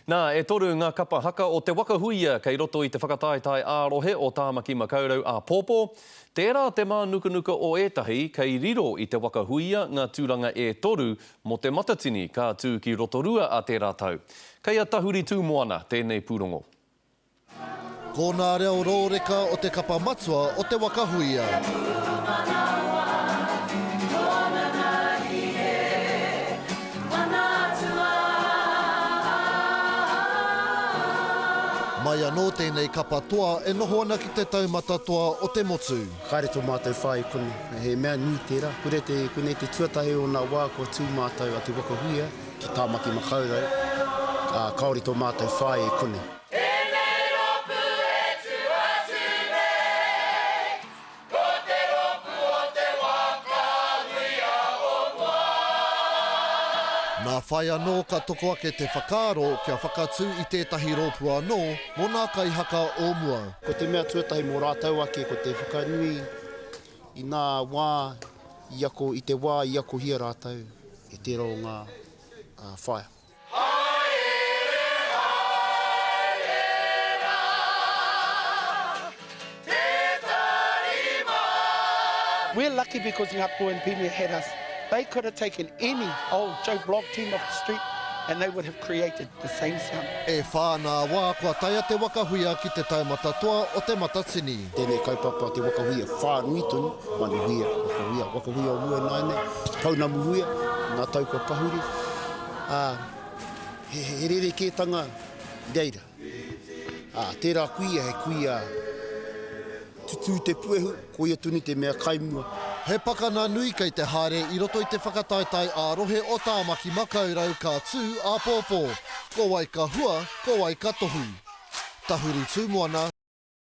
Nā, e toru ngā kapa haka o Te Waka Huia kei roto i te whakataetae ā-rohe o Tāmaki Makaurau āpōpō. Tērā te mānukanuka o ētahi kei riro i Te Waka Huia ngā tūranga e toru mō Te Matatini ka tū ki Rotorua a tērā tau. Kei a Tahuri Tūmoana tēnei pūrongo. Ko nā reo rōreka o te kapa matua o Te Waka Huia. Mai anō tēnei kapa toa e noho ana ki te taumata toa o te motu. Kāre tō mātou whai konei, he mea nui tērā. Koinei te, koinei te tuatahi o nā wā kua tū mātou a Te Waka Huia ki Tāmaki Makaurau, ā, kāore tō mātou whai i konei. Tēnei rōpū e tū atu nei, ko te rōpū o te waka huia o mua. Nā whai anō ka toko ake te whakaaro kia whakatū i tētahi rōpū anō mō nā kaihaka o mua. Ko te mea tuatahi mō rātou ake ko te whakanui i nā wā i ako, i te wā i akohia rātou e tērā o ngā whaea. Haere, haere rā, te tari mā. We're lucky because Ngapo and Pine had us. They could have taken any old Joe Blogg team off the street and they would have created the same sound. E whā nā wā kua taea te waka huia ki te taumata toa o Te Matatini. Tēnei kaupapa te waka huia whānui tonu, manu huia, waka huia, waka huia o mua ināianei, pounamu huia, ngā tau kua pahure. Ā, he, he rerekētanga i reira. Ā, tērā kuia, he kuia tutū te puehu, koia tonu te mea kai mua. He pakana nui kei te haere i roto i te whakataetae ā-rohe o Tāmaki Makaurau ka tū āpōpō. Ko wai ka hua, ko wai ka tohu. Tahuri Tūmoana.